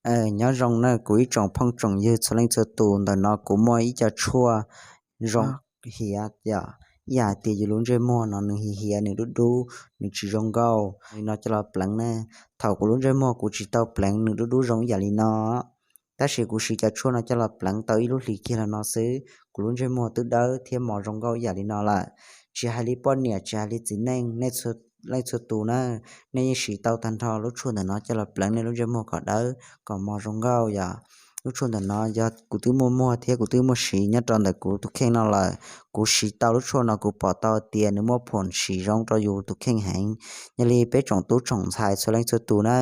Nyob zoo na kuv ib tsoom phooj tsoom ywg txhua leej txhua tus, ntawm no kuv muaj ib co tshuaj zoo hiav yom. Ib yam hais tias yus lub ntsej muag no nws hiav hiav, nws dub dub, nws tsis zoo nkauj li no coj los pleev ne. Thaum kuv lub ntsej muag kuv tsis tau pleev nws dub dub zoo ib yam li no, tab sis kuv siv cov tshuaj no coj los pleev tau ib lub hlis kiag los no xwb, kuv lub ntsej muag twb dawb thiab mos zoo nkauj ib yam li no lawm. Tsis hais li poj niam tsis hais li txiv neej, nej txhua leej txhua tus na, nej yeej siv tau tag nrho lub tshuaj ntawm no coj los pleev nej lub ntsej muag kom dawb kom mos zoo nkauj yom. Lub tshuaj ntawm no yog kuv twb muaj muag thiab kuv twb muaj siv nyob rau ntawm kuv tus kheej no lawm. Kuv siv tau lub tshuaj no kuv pom tau tias nws muaj phom sim zoo rau yus tus kheej heev. Yog li peb tsoom tub tsoom ntxhais txhua leej txhua tus na,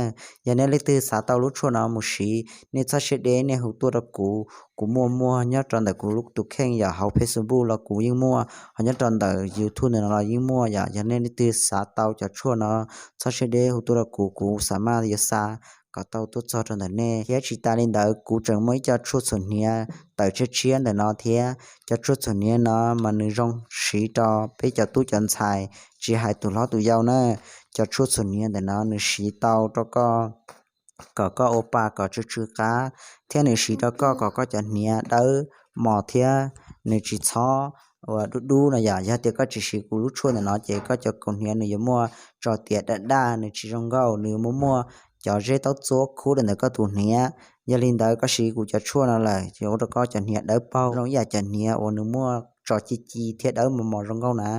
yog nej leej twg xav tau lub tshuaj no mus siv, nej txhob siab deb, nej hu tuaj rau kuv. Kuv muaj muag nyob rau ntawm kuv tus kheej yom, hauv Facebook los kuv yeej muaj, ho nyob rau ntawm YouTube ntawm no los yeej muaj yom. Yog nej leej twg xav tau cov tshuaj no, txhob siab deb hu tuaj rau kuv, kuv xa maj yuav xa kom tau tuaj txog rau ntawm nej thiab. Tsis tas li ntawd kuv tseem muaj ib co tshuaj txhuam hniav tawm tshiab tshiab ntawm no thiab. Cov tshuaj txhuam hniav no mas nws zoo siv rau peb cov tub cov ntxhais, tsis hais tus hlob tus yau na. Cov tshuaj txhuam hniav ntawm no nws siv tau rau koj kom koj ua pa kom tsw tsw qab, thiab nws siv rau koj kom koj cov hniav dawb mos thiab nws tsis txhob ua dub dub no yom. Yog tias koj tsis siv kuv lub tshuaj ntawm no ces koj cov kaus hniav nws yuav muaj tso tias daj daj, nws tsis zoo nkauj, nws yuav muaj muaj cov zeb taub txuab khub rau ntawm koj tus hniav. Yog li ntawd koj siv kuv cov tshuaj no lawm ces ua rau koj cov hniav dawb paug zoo ib yam cov hniav uas nws muaj tso ci ci thiab dawb mos mos zoo nkauj na.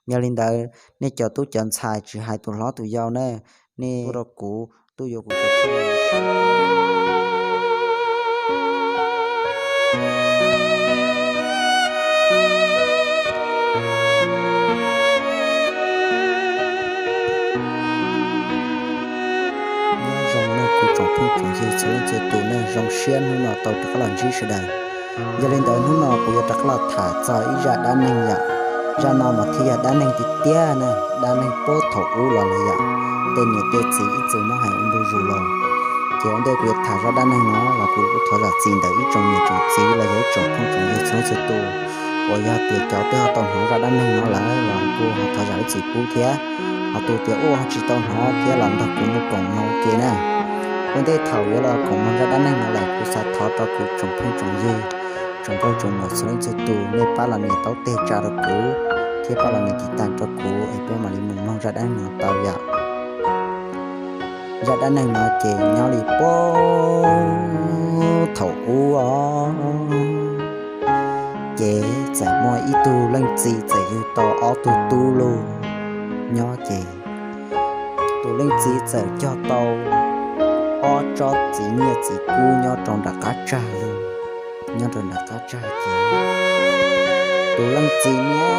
Yog li ntawd nej cov tub cov ntxhais tsis hais tus hlob tus yau na, nej tuaj rau kuv tuaj yuav kuv cov tshuaj. Nyob zoo na kuv tsoom phooj tsoom ywg txhua leej txhua tus, nej zoo siab hnub no tau rov qab los ntsib sawv daws. Yog li ntawd hnub no kuv yuav rov qab los tham txog ib zaj dab neeg yom. Zaj no mas thiaj yog dab neeg tiag tiag na, dab neeg puag thaum ub los lawm yom. Tej niam tej txiv ib txwm muab hais ua ntu zus los. Ces ua ntej kuv yuav tham zaj dab neeg no los kuv kuj thov zam txim ntawm ib tsoom niam tsoom txiv los yog ib tsoom phooj tsoom ywg txhua leej txhua tus, uas yog tias cov twb ho tau hnov zaj dab neeg no lawm los kuj ho thov zam lub txim pub thiab. Ho tus tias ua ho tsis tau hnov thiab los nrog kuv mus koom mloog ua ke na. Ua ntej thaum yuav los koom mloog zaj dab neeg no lawm kuv xav thov rau kuv tsoom phooj tsoom ywg, tsoom nkauj tsoom muam txhua leej txhua tus nej pab los nias taub teg tsa rau kuv thiab pab los nias tiv tas rau kuv es peb mam li mus mloog zaj dab neeg no tau yom. Zaj dab neeg no ces nyob li puag thaum ub os, ces txawm muaj ib tug leej txiv txawm yug tau ob tug tub lauj. Nyob ces tus leej txiv txawm cog tau ob tsob txiv nyiaj txiv kub nyob rau nram qab tsag lauj. Nyob rau nram qab tsag ces tus leej txiv niaj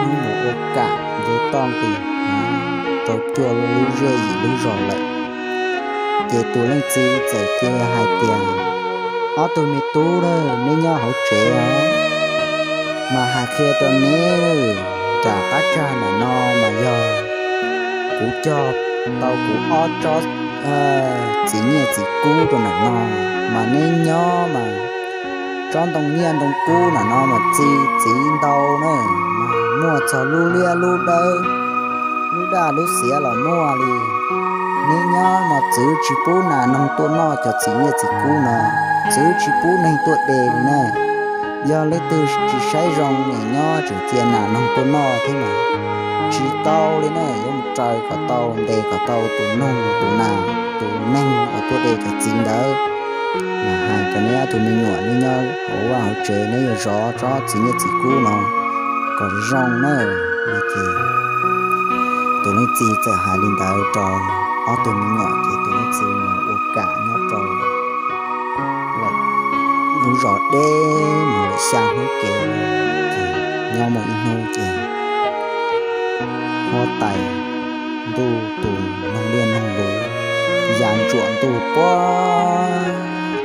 hnub mus ua kam nce toj nqis rau cuaj lub zej yim lub zos lawm. Ces tus leej txiv txawm cia hais tias, ob tug me tub na, neb nyob hauv tsev os, mas hais qhia rau neb, nram qab tsag ntawm no mas yog kuv cog tau kuv ob tsob txiv nyiaj txiv kub rau ntawm no, mas neb nyob mas tsob ntoo nyiaj ntoo kub ntawm no mas txi txiv ntau na, mas muaj txog lub liab lub dawb, lub daj lub xiav los muaj li. Neb nyob mas txwv tsis pub nas noog tuaj noj cov txiv nyiaj txiv kub no, txwv tsis pub neeg tuaj de li na. Yog leej twg tsis saib zoo es nyob tseem cia nas noog tuaj noj thiab mas tsis tau li na, yuav mus raws kom tau, ntes kom tau tus noog tus nas, tus neeg uas tuaj de cov txiv ntawd. Mas hais rau neb ob tug me nyuam, neb nyob hauv vaj hauv tsev neb yuav zov tsob txiv nyiaj txiv kub no kom zoo na. Ces tus leej txiv txawm hais li ntawd rau ob tug me nyuam ces tus leej txiv mus ua kam nyob rau lawm lub zos deb mus lawm xya hnub kev. Ces nyob muaj ib hnub ces huab tais ntuj tus noog liaj noog luv ya ntsuam ntuj puag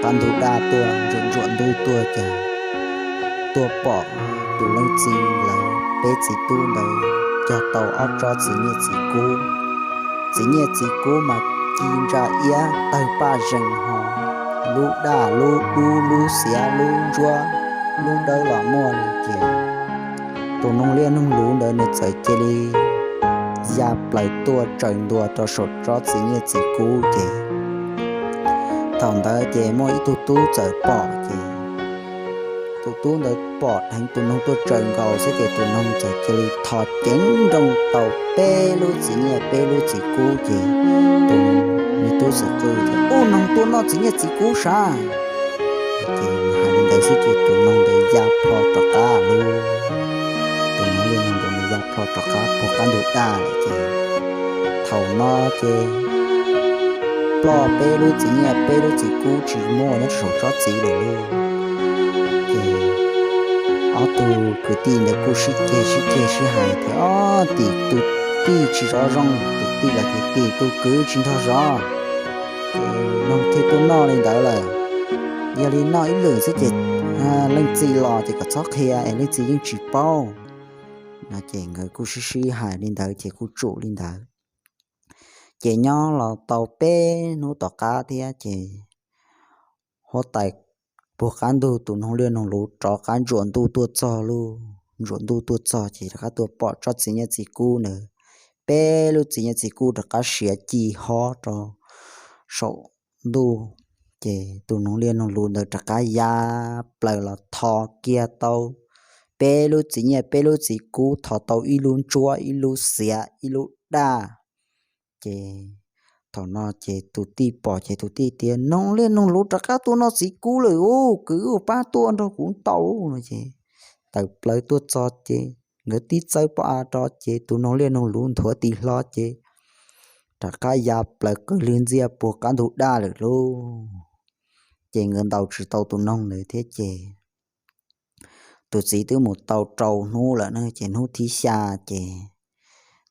qab ntug daj tuaj, ntsuam ntsuam ntuj tuaj ces tuaj pom tus leej txiv lawv peb txiv tub ntawd cog tau ob tsob txiv nyiaj txiv kub. Txiv nyiaj txiv kub mas ci ntsa iab tawg paj zees ho, lub daj lub dub lub xiav lub ntsuab lub dawb los muaj li. Ces tus noog liaj noog luv ntawd nws txawm cia li ya plaws tuaj tsaws ntua rau saum tsob txiv nyiaj txiv kub ces Thaum ntawd ces muaj ib tug tub txawm pom ces tus tub ntawd pom dheev tus noog tuaj tsaws nkaus xwb ces tus noog txawm cia li tho ceev nrooj tau peb lub txiv nyiaj peb lub txiv kub ces tus me tub txawm qw tias, Ub, noog tuaj noj txiv nyiaj txiv kub sav! Ces hais li ntawd xwb ces tus noog ntawd ya plho rov qab lawm. Tus noog liaj noog luv ntawd ya plho rov qab puag qab ntug daj lawm ces thaum no ces ploj peb lub txiv nyiaj peb lub txiv kub tsis muaj nyob rau saum tsob txiv lawm lauj. Ces ob tug kwv tij ntawd kuj sib ceg sib ceg sib hais tias, Ob, tim tus tij tsis zov zoo, tus tij los tias tim tus kwv tsis nrog zov, ces noog thiaj tuaj noj li ntawd lawm. Yog li noj ib lwm xwb ces leej txiv los ces kom txhob qhia es leej txiv yeej tsis paub. No ces nkawd kuj sib sib hais li ntawd ces kuj tsum li ntawd. Ces nyob los tau peb hnub tom qab thiab ces huab tais puag qab ntug tus noog liaj noog luv rov qab ntsuam ntuj tuaj txog lauj. Ntsuam ntuj tuaj txog ces rov qab tuaj pom tsob txiv nyiaj txiv kub ntawd, peb lub txiv nyiaj txiv kub rov qab siav ci hob rau saum ntuj. Ces tus noog liaj noog luv ntawd rov qab ya plaws los tho kiag tau peb lub txiv nyiaj peb lub txiv kub, tho tau ib lub ntsuab ib lub xiav ib lub daj. Ces thaum no ces tus tij pom ces tus tij tias, Noog liaj noog luv rov qab tuaj noj txiv kub lawm ub, kwv ua pab tuaj nrog kuv ntaus no ces tawm plaws tuaj txog ces nkawd tib txawb pob av rau ces tus noog liaj noog luv nthuav tis hlo ces rov qab ya plaws qw lwg ntxiaj puag qab ntug daj lawm lauj. Ces nkawd ntaus tsis tau tus noog ntawd thiab ces tus txiv twb mus tau rau hnub lawm na ces hnub thib xya ces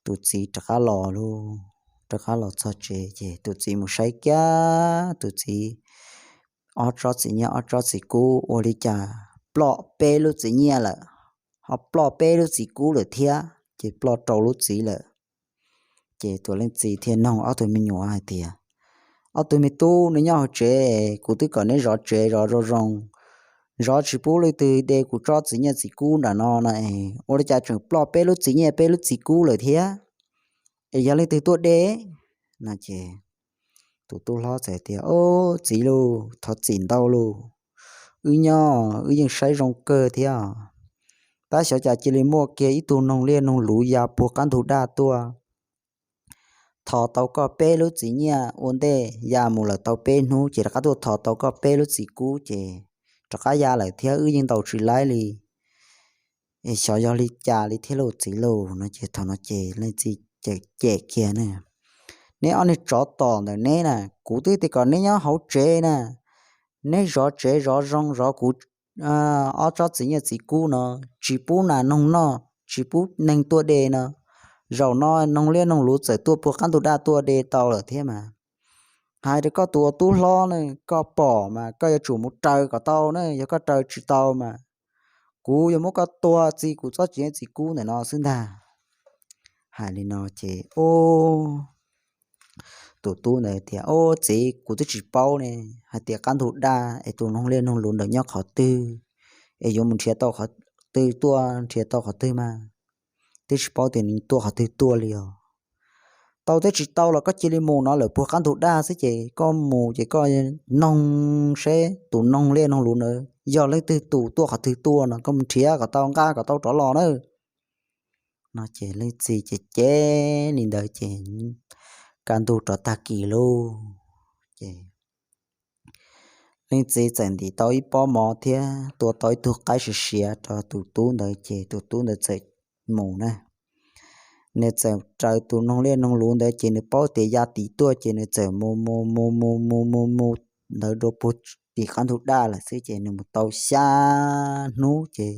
tus txiv rov qab los lauj. Rov qab los txog tsev ces tus txiv mus saib kiag tus txiv ob tsob txiv nyiaj ob tsob txiv kub ua li cas ploj peb lub txiv nyiaj lawm, ho ploj peb lub txiv kub lawm thiab ces ploj rau lub txiv lawm. Ces tus leej txiv thiaj noog ob tug me nyuam hais tias, Ob tug me tub, neb nyob hauv tsev, kuv twb kom neb zov tsev zov zoo zoo, zov tsis pub leej twg de kuv tsob txiv nyiaj txiv kub nram no no es ua li cas tseem ploj peb lub txiv nyiaj peb lub txiv kub lawm thiab? Es yog leej twg tuaj de? No ces tus tub hlob txawm tias, Ob, txiv lauj, thov txim ntau lauj, wb nyob wb yeej saib zoo kawg thiab, tab xyov cas cia li muaj kiag ib tug noog liaj noog luv ya puag qab ntug daj tuaj, tho tau koj peb lub txiv nyiaj ua ntej, ya mus lawm tau peb hnub ces rov qab tuaj tho tau koj peb lub txiv kub ces rov qab ya lawm thiab, wb yeej ntaus tsis laib li. Es xyov yog li cas li thiab lauj txiv lauj. No ces thaum no ces leej txiv cem kiag na, Neb ob niag tsov tom ntawm neb na, kuv twb tias kom neb nyob hauv tsev na, neb zov tsev zov zoo zov kuv ob tsob txiv nyiaj txiv kub no, tsis pub nas noog noj, tsis pub neeg tuaj de no. Zaum no noog liaj noog luv txawm tuaj puag qab ntug daj tuaj de tau lawm thiab mas. Hais rau koj tus ua tub hlob ne, koj pom mas koj yuav tsum mus raws kom tau na, yog koj raws tsis tau mas kuv yuav muab koj tua txi kuv tsob txiv nyiaj txiv kub ntawm no xwb ntag. Hais li no ces tus tub ntawd tias, Ob, txiv, kuv twb tsis paub ne, hais tias qab ntug daj es tus noog liaj noog luv ntawd nyob qhov twg, es yuav mus nrhiav tau qhov twg tuaj nrhiav tau qhov twg mas, twb tsis paub tias nws tuaj qhov twg tuaj li os. Tau thiab tsis tau los koj cia li mus no lawm puag qab ntug daj xwb ces koj mus ces koj noog seb tus noog liaj noog luv ntawd yog leej twg tus tuaj qhov twg tuaj no, koj mus nrhiav kom tau nqa kom tau rov los na. No ces leej txiv ces cem li ntawd ces kaj ntug rov tag kis lauj. Ces leej txiv txawm ntim tau ib pob mov thiab tua tau ib tug qaib siav siav rau tus tub ntawd ces tus tub ntawd txawm mus na. Nws txawm raws tus noog liaj noog luv ntawd ces nws paub tias ya tid tuaj ces nws txawm mus mus mus mus mus mus mus ntawd dua puag tim qab ntug daj lawm xwb ces nws mus tau xya hnub ces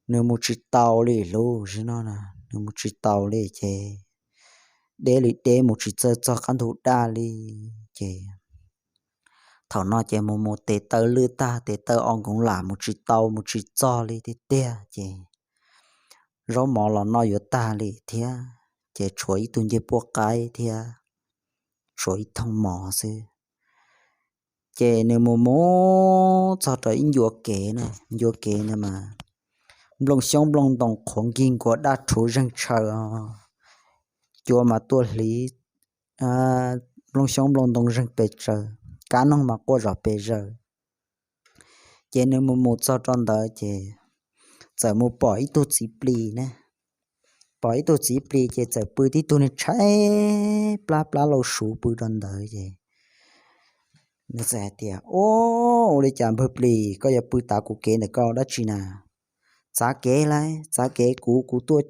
nws mus tsis tau li lauj. Zim no nws mus tsis tau li ces deb li deb mus tsis txawj txog qab ntug daj li ces thaum no ces mus mus tes taw lwj tag tes taw o nkoov lam mus tsis tau mus tsis txog li tiag tiag ces zaub mov los noj yuav tag li thiab ces tshuav ib tug ncej puab qaib thiab tshuav ib thooj mov xwb. Ces nws mus mus txog rau ib ncua kev na, ncua kev ntawd mas nplooj xyoob nplooj ntoo qhuav nkig nkuas daj rhuv zeeg tshaw, cua mas tuaj hliv nplooj xyoob nplooj ntoo zeeg pes tsawg, kab noog mas quaj zom pes zaws. Ces nws mus mus txog rau ntawd ces txawm mus pom ib tug txiv plis ne. Pom ib tug txiv plis ces txawm pw tib tug niag tshaib plab plab lauj suv pw rau ntawd ces nws txawm hais tias, Ub, ua li cas npawg plis, koj yuav pw tav kuv kev ntawm koj dab tsi na? Txav kev lauj, txav kev kuv, kuv tuaj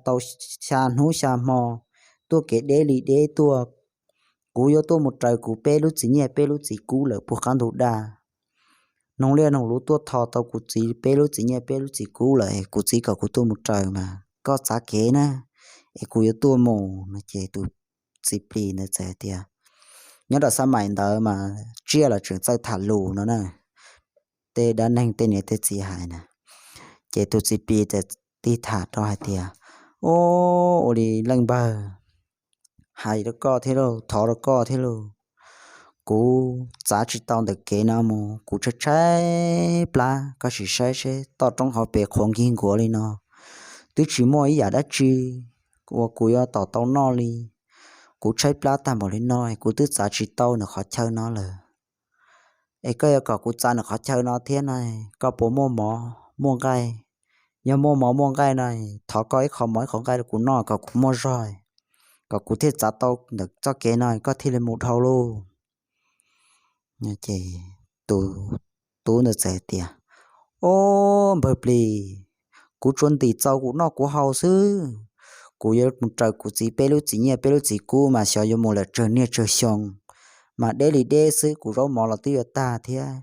tau xya hnub xya hmo, tuaj kev deb li deb tuaj. Kuv yuav tuaj mus raws kuv peb lub txiv nyiaj peb lub txiv kub lawm puag qab ntug daj. Noog liaj noog luv tuaj tho tau kuv txiv peb lub txiv nyiaj peb lub txiv kub lawm, kuv txiv kom kuv tuaj mus raws mas koj txav kev na, es kuv yuav tuaj mus no. Ces tus txiv plis ntawd txawm hais tias, nyob rau xab maim ntawd mas tsiaj los tseem txawj tham lus no na, tej dab neeg tej niam tej txiv hais na. Ces tus txiv plis txawm tig tham rau hais tias, Ub, ua li leej npawg, hais rau koj thiab lauj, thov rau koj thiab lauj, kuv txav tsis tau ntawm kev no mus, kuv tshaib tshaib plab, koj sim saib seb toj roob hauv pes qhuav nkig nkuav li no, twb tsis muaj ib yam dab tsi uas kuv yuav tom tau noj li. Kuv tshaib plab tag npaum li no, kuv twb txav tsis tau nws qhov chaw no lawm. Es koj yuav kom kuv txav nws qhov chaw no thiab no, koj puas muaj mov muaj nqaij? Yog muaj mov muaj nqaij no, thov koj ib qho mov ib qho nqaij rau kuv noj kom kuv muaj zog, kom kuv thiaj txav tau ntawm txoj kev no koj thiaj li mus dhau lauj. Ces tus tub ntawd txawm hais tias, Ob, npawg plis, kuv tsuas ntim txaus kuv noj kuv haus xwb. Kuv yuav mus raws kuv txiv peb lub txiv nyiaj peb lub txiv kub mas xyov yuav mus lawm tsawg niaj tsawg xyoo, mas deb li deb xwb, kuv zaub mov los twb yuav tag thiab.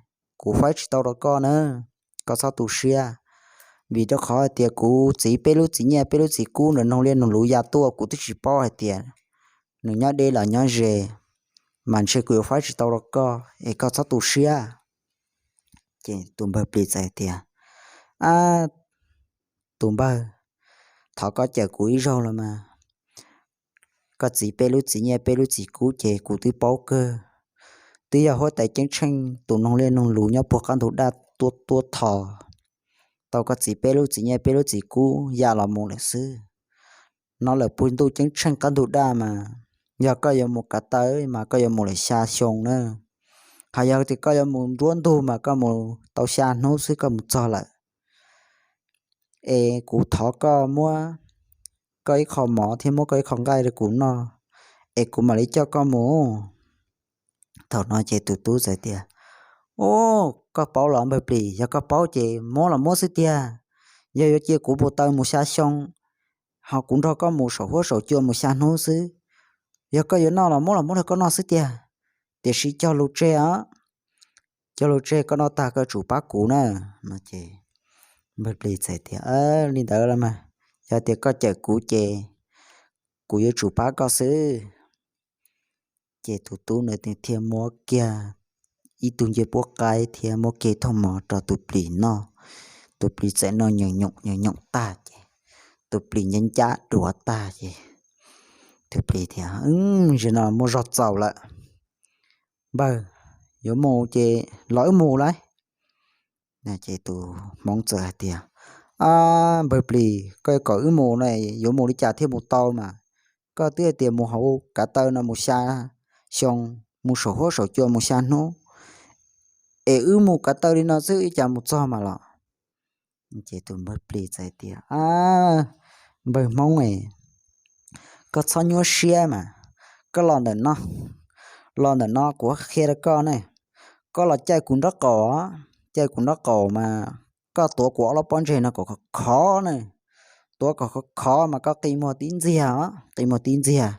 Kuv faib tsis tau rau koj na, koj txhob tu siab. Vim rau qhov hais tias kuv txiv peb lub txiv nyiaj peb lub txiv kub ntawd noog liaj noog luv ya tuaj, kuv twb tsis paub hais tias nws nyob deb los nyob ze, mas ntshe kuv yuav faib tsis tau rau koj, es koj txhob tu siab. Ces tus npawg plis txawm hais tias, Ab, tus npawg, thov koj cawm kuv ib zaug los mas. Koj txiv peb lub txiv nyiaj peb lub txiv kub ces kuv twb paub kawg, twb yog huab tais ceeb tsheej tus noog liaj noog luv nyob puag qab ntug daj tuaj tuaj thov tau koj txiv peb lub txiv nyiaj peb lub txiv kub ya los mus lawm xwb. No lawm puag ntuj ceeb tsheej qab ntug daj mas, yog koj yuav mus kav taw mas koj yuav mus lawm xya xyoo na. Hos yog tias koj yuav mus nruab ntug mas koj mus tau xya hnub xwb koj mus txog lawm. Es kuv thov koj muab koj ib qho mov thiab muab koj ib qho nqaij rau kuv noj, es kuv mam li coj koj mus. Thaum no ces tus tub txawm tias, Ub, koj paub los npawg plis, yog koj paub ces muab los muab xwb tiag. Yog yuav cia kuv mus taw mus xya xyoo, ho kuv nrog koj mus saum huab saum cua mus xya hnub xwb. Yog koj yuav noj los muab los muab rau koj noj xwb tiag, tiam sis cog lus tseg os. Cog lus tseg, koj noj tag koj tsum pab kuv na. No ces npawg plis txawm tias, Li ntawd los mas, yog tias koj cawm kuv ces kuv yuav tsum pab koj xwb. Ces tus tub ntawd thiaj muab kiag ib tug ncej puab qaib thiab muab kiag thooj mov rau tus plis noj. Tus plis txawm noj nyoos nyoos nyoos nyoos tag ces tus plis ncab ncab duav tag ces tus plis tias, Zaum no muaj zog txaus lawm, npawg, yuav mus ces los wb mus lauj. Ces tus hmoob txawm hais tias, Ab, npawg plis, koj yuav kom wb mus no yuav mus li cas thiaj mus tau mas? Koj twb hais tias mus hauv kav taw no mus xya xyoo, mus saum huab saum cua mus xya hnub, es wb mus kav taw li no xwb ua cas mus txog mas los? Ces tus npawg plis txawm tias, Ab, npawg hmoob, koj txhob nyuaj siab mas, koj los ntawm no, los ntawm no kuv qhia rau koj ne. Koj los caij kuv nraub qaum, caij kuv nraub qaum mas koj tuav kuv ob lub pob ntseg no kom khov khov na. Tuav kom khov khov mas koj qi muag tib ntxiag, qi muag tib ntxiag,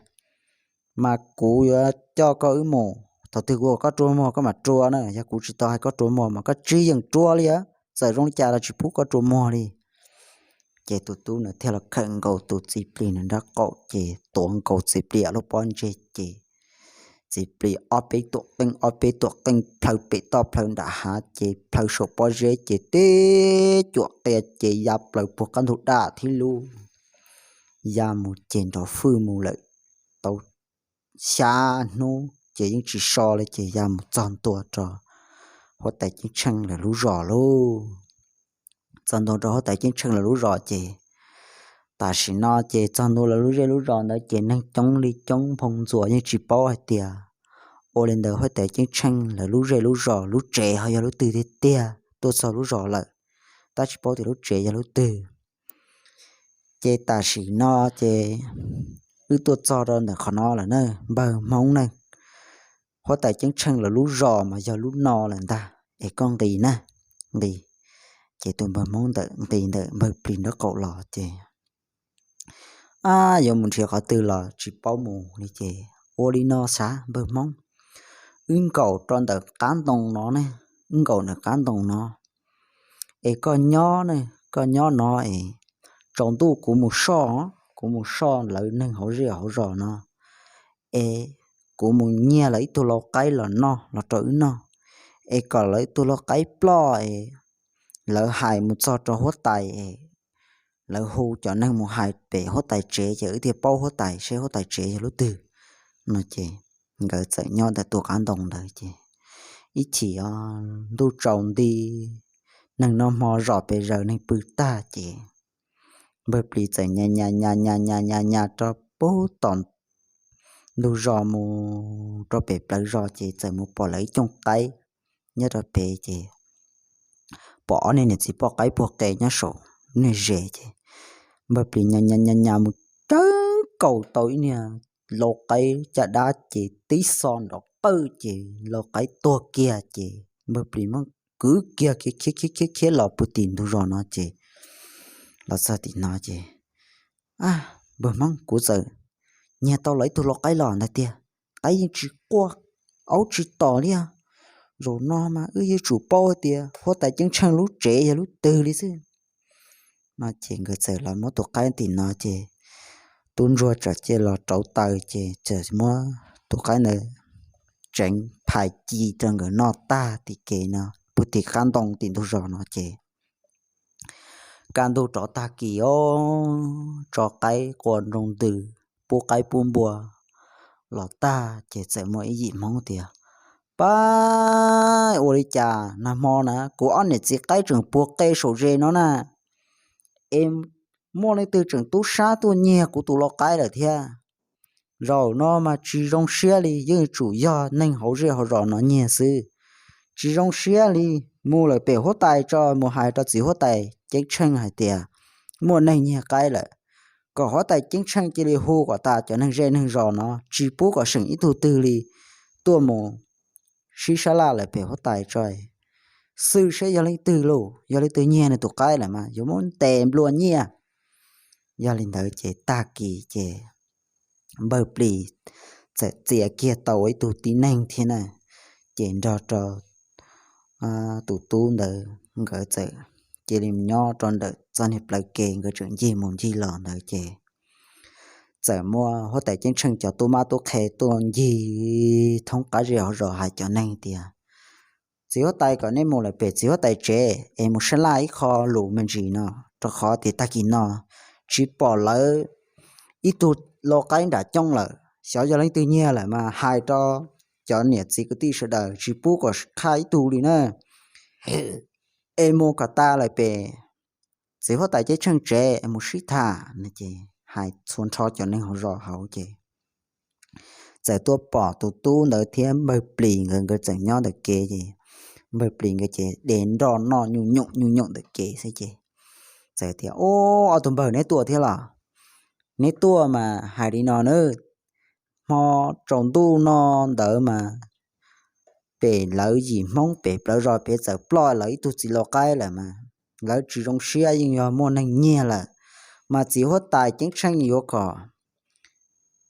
mas kuv yuav coj koj wb mus. Thaum twg kuv kom koj rua muag koj mam rua na, yog kuv tsis tau hais koj rua muag mas koj tsis yeem rua li, txawm zoo li cas los tsis pub koj rua muag li. Ces tus tub ntawd thiaj los khawm nkaus tus txiv plis nraub qaum ces tuav nkaus txiv plis ob lub pob ntseg ces txiv plis ob peb tuam qeej ob peb tuam qeej plhaw pem toj plhaw nram hav ces plhaw saum pob zeb ces tib cuam qia ces ya plaws puag qab ntug daj thiab lub ya mus ces nrov fwj mus lawm tau xya hnub ces yeej tsis so li ces ya mus txog ntua rau huab tais ceeb tsheej lawv lub zos lauj. Txog ntua rau huab tais ceeb tsheej lawv lub zos ces Tam sim no ces txog ntua lawv lub zej lub zos ntawd ces neeg coob li coob nphoo ntxuas yeej tsis paub hais tias ua li ntawd huab tais ceeb tsheej lawv lub zej lub zos lub tsev ho yog lub twg tiag tiag. Tuaj txog lub zos lawm tab tsis paub tias lub tsev yog lub twg. Ces tam sim no ces wb tuaj txog rau ntawm qhov no lawm na, npawg Hmoob na, huab tais ceeb tsheej lawv lub zos mas yog lub no lawm ntag es koj nqis na, nqis. Ces tus npawg Hmoob ntawd nqis ntawm npawg Plis nraub qaum los ces, ab, yuav mus nrhiav qhov twg los tsis paub mus li ces ua li no sav npawg Hmoob, wb nkaum rau ntawm qab ntoo no ne, wb nkaum ntawm qab ntoo no es koj nyob ne, koj nyob no es tsaus ntuj kuv mus soj, kuv mus soj lawv neeg hauv zej hauv zos no es kuv mus nyiag lawv ib tug lau qaib los noj los rau wb noj es kom lawv ib tug lau qaib ploj es lawv hais mus txog rau huab tais es lawv hu cov neeg mus hais pem huab tais tsev ces wb thiaj paub huab tais seb huab tais tsev yog lub twg no ces nkawd txawm nyob ntawm tus qab ntoo ntawd ces ib chim ntuj tsaus nti, neeg noj hmo zom pes zaws neeg pw tag ces npawg Plis txawm nyas nyas nyas nyas nyas nyas nyas rau pub tom ntug zos mus rau pem plawv zos ces txawm mus pom lawv ib cooj qaib nyob rau pem ces pom ob niag niam txiv poj qaib puag qe nyob saum niag zes ces npawg Plis nyas nyas nyas nyas mus tsawb nkaus tau ib niag lau qaib caj dab ces tib xo nrov qawj ces lau qaib tuag kiag ces npawg Plis muab kwv kiag khiav khiav khiav khiav los puag tim ntug zos no ces los txog tim no ces, ab, npawg Hmoob, kuv txawm nyiag tau los ib tug lau qaib los ntag tiag, qaib yeej tsis quaj, aub tsis tom li. Zaum no mas wb yuav tsum paub tias huab tais ceeb tsheej lub tsev yog lub twg li xwb no ces nkawd txawm los muab tus qaib tim no ces tub ntsuag txawm cia los rauv taws ces txawm muab tus qaib ntawd tseev phais ci rau nkawd noj tag tim kev no puag tim qab ntoo tim ntug zos no ces kaj ntug rov tag kis os, tso qaib qua nroo ntws, pub qaib pub npua los tag ces txawm muaj ib yim Hmoob tias, pab, ua li cas nag hmo na kuv ob niam txiv qaib tseem puag qe saum zes no na, es muaj leej twg tseem tub sab tuaj nyiag kuv tus lau qaib lawm thiab. Zaum no mas tsis zoo siab li, yeej tsum yog neeg hauv zej hauv zos no nyiag xwb. Tsis zoo siab li, mus lawm pem huab tais tso, mus hais rau txiv huab tais ceeb tsheej hais tias muaj neeg nyiag qaib lawm, kom huab tais ceeb tsheej cia li hu kom tas cov neeg zej neeg zos no, tsis pub kom seem ib tug twg li tuaj mus sib sab laj lawm pem huab tais tso, xwb seb yog leej twg lauj, yog leej twg nyiag nws tus qaib lawm mas yuav muab ntes nplua nyiaj. Yog li ntawd ces tag kis ces npawg Plis txawm txia kiag tau ib tug tib neeg thiab na, ces nrog rau tus tub ntawd nkawd txawm cia li nyob rau ntawm txoj niag plawv kev nkawd tseem ncig mus ncig los ntawd ces txawm muaj huab tais ceeb tsheej cov tub mab tub qhe tuaj ncig thoob qab zej hauv zos hais cov neeg tias, txiv huab tais kom nej mus lawm pem txiv huab tais tsev es mus sab laj ib qho lus me ntsis no, rau qhov tias tag kis no tsis pom lawv ib tug lau qaib nram cooj lawm, xyov yog leej twg nyiag lawm mas hais rau cov niam txiv kwv tij sawv daws tsis pub kom qhaj ib tug li na, es mus kom tas lawm pem txiv huab tais ceeb tsheej tsev es mus sib tham no ces hais txhua nrho cov neeg hauv zos hauv ces txawm tuaj pom tus tub ntawd thiab npawg Plis nkawd, nkawd txawm nyob ntawm kev ces npawg Plis nkawd ces de nroj noj nyuj nyoom nyuj nyoom ntawm kev xwb ces txawm tias, ub, ob tug npawg, neb tuaj thiab los? Neb tuaj mas hais li no na, hmo tsaus ntuj no ntawd mas pem lawv yim Hmoob pem plawv zos pem txawm ploj lawv ib tug txiv lau qaib lawm mas lawv tsis zoo siab, yeej yog muaj neeg nyiag lawm, mas txiv huab tais ceeb tsheej yuav kom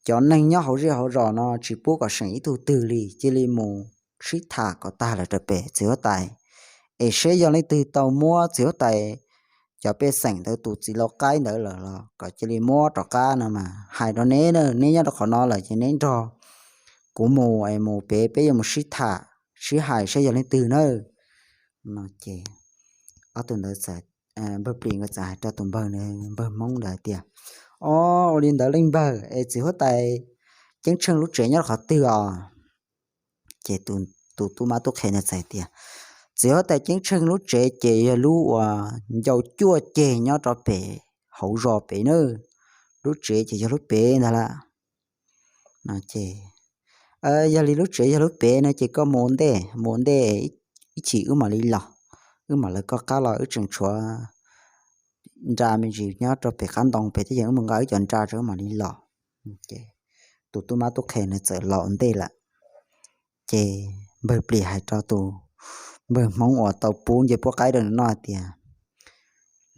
cov neeg nyob hauv zej hauv zos no tsis pub kom seem ib tug twg li, cia li mus sib tham kom tag lawm rau pem txiv huab tais, es seb yog leej twg tau muab txiv huab tais cov pej xeem ntawd tus txiv lau qaib ntawd lawm los kom cia li muab rov qab no mas hais rau neb na, neb nyob rau qhov no lawm ces neb nrog kuv mus es mus pem peb yuav mus sib tham sib hais seb yog leej twg na no ces ob tug ntawd txawm, npawg Plis nkawd txawm hais rau tus npawg, npawg Hmoob ntawd hais tias, o, ua li ntawd leej npawg, es txiv huab tais ceeb tsheej lub tsev nyob qhov twg os? Ces tus tub mab tub qhe ntawd txawm tias, txiv huab tais ceeb tsheej lub tsev ces yog lub uas ncau cuaj ceg nyob rau pem hauv zos pem na, lub tsev ces yog lub pem ntag lawm. No ces, yog li lub tsev yog lub pem no ces koj mus ua ntej, mus ua ntej, ib chim wb mam li los, wb mam lawv koj qab los, wb tseem tshuav nra me ntsis nyob rau pem qab ntoo pem thiab, ces wb mus nqa wb cov nra rau wb mam li los. Tus tub mab tub qhe nws txawm los ua ntej lawm. Ces npawg plis hais rau tus npawg hmoob uas tau pub ncej puab qaib rau nws noj hais tias,